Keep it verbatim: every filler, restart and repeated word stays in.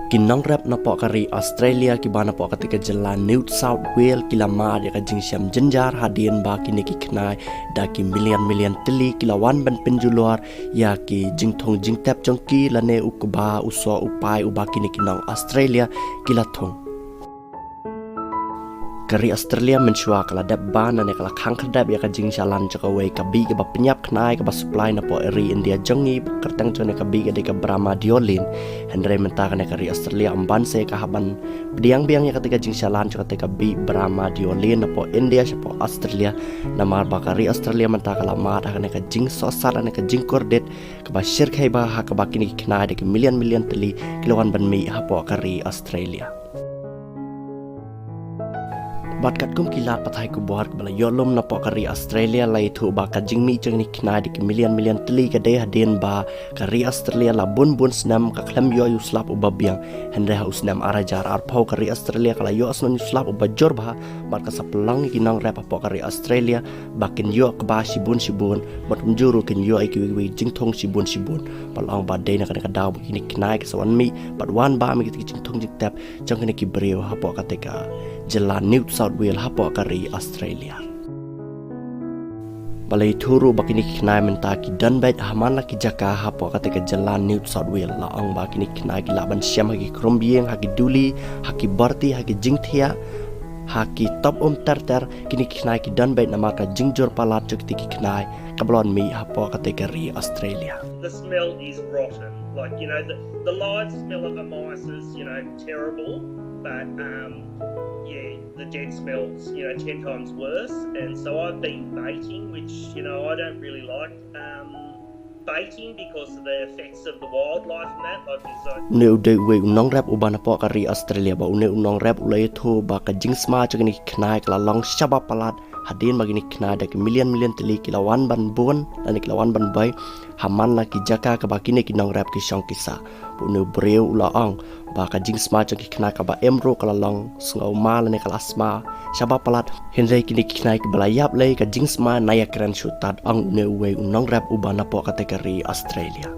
Ki nongrep napoh ka ri Australia kiba napoh kata ka jylla New South Wales ki la mad ïa ka jingshem jynjar hadien ba kine ki khnai da ki million million tylli ki la wan ban pynjulor ïa ki jingthung jingtep jong ki lane u kba u soh u pai uba kine ki nong Australia ki la thung. Ka ri Australia mynshuwa ka la dep ban ne ka la khang khyrdep ïa ka jingshalan jong kawei ka bih kaba pynïap khnai kaba supply napoh ri India jong ngi, kyrteng jong kane ka bih ka dei ka Brahma Deodolin. Hynrei mynta kane ka ri Australia ym ban sa ïa ka hap ban pdiang biang ïa kata ka jingshalan jong kata ka bih Brahma Deodolin napoh India shapoh Australia, namar ba ka ri Australia mynta ka la mad ha kane ka jingsohsat ne ka jingkordit kaba shyrkhei bha ha kaba kine ki khnai da ki million million tylli ki la wan ban mih hapoh ka ri Australia. Bad katkum ki lad pathai khubor kaba la ïoh lum napoh ka ri Australia la ïathuh ba ka jingmih jong kine ki khnai da ki million million tylli ka dei hadien ba ka ri Australia la bun bun snem ka khlem ïoh ïa u slap uba biang. Hynrei ha u snem ar hajar arphew ka ri Australia ka la ïoh sngew ïa u slap uba jur bha bad ka sa pynlong ïa ki nongrep hapoh ka ri Australia ba kin ïoh kba shibun shibun bad kumjuh ruh kin ïoh ïa kiwei kiwei jingthung shibun shibun. Ba la ong ba dei na kane ka daw ba kine ki khnai ki sa wan mih bad wan bam ïa kita ki jingthung jingtep jong kine ki briew hapoh kata ka jylla New South Wales hapoh ka ri Australia. Ba la ïathuh ruh ba kine ki khnai mynta ki don beit ha man la ki jaka hapoh kata ka jylla New South Wales. La ong ba kine ki khnai ki lah ban shem ha ki khrum ïing, ha ki duli, ha ki barti, ha ki jingthiah, ha ki top um ter ter. Kine ki khnai ki don beit namar ka jingjur palat jong kita ki khnai kaba la wan mih hapoh kata ka ri Australia. The smell is rotten. Like, you know, the, the live smell of a mice is, you know, terrible. But, um, yeah, the dead smell's, you know, ten times worse. And so I've been baiting, which, you know, I don't really like, um, baiting because of the effects of the wildlife and that. Like, there's a Une u dei uwei u nongrep uba napoh ka ri Australia, ba une u nongrep u la ïathuh ba ka jingsma jong kine ki khnai ka la long shaba palat hadien ba kine ki khnai da ki million million tylli ki la wan ban bun lane ki la wan ban boi ha man la ki jaka kaba kine ki nongrep ki shong ki sah. Ba une u briew u la ong ba ka jingsma jong ki khnai kaba im ruh ka la long sngewma lane ka la sma shaba palat. Hynrei kine ki khnai kiba la ïap lei ka jingsma na ïakren shuh tad, ong une uwei u nongrep uba napoh kata ka ri Australia.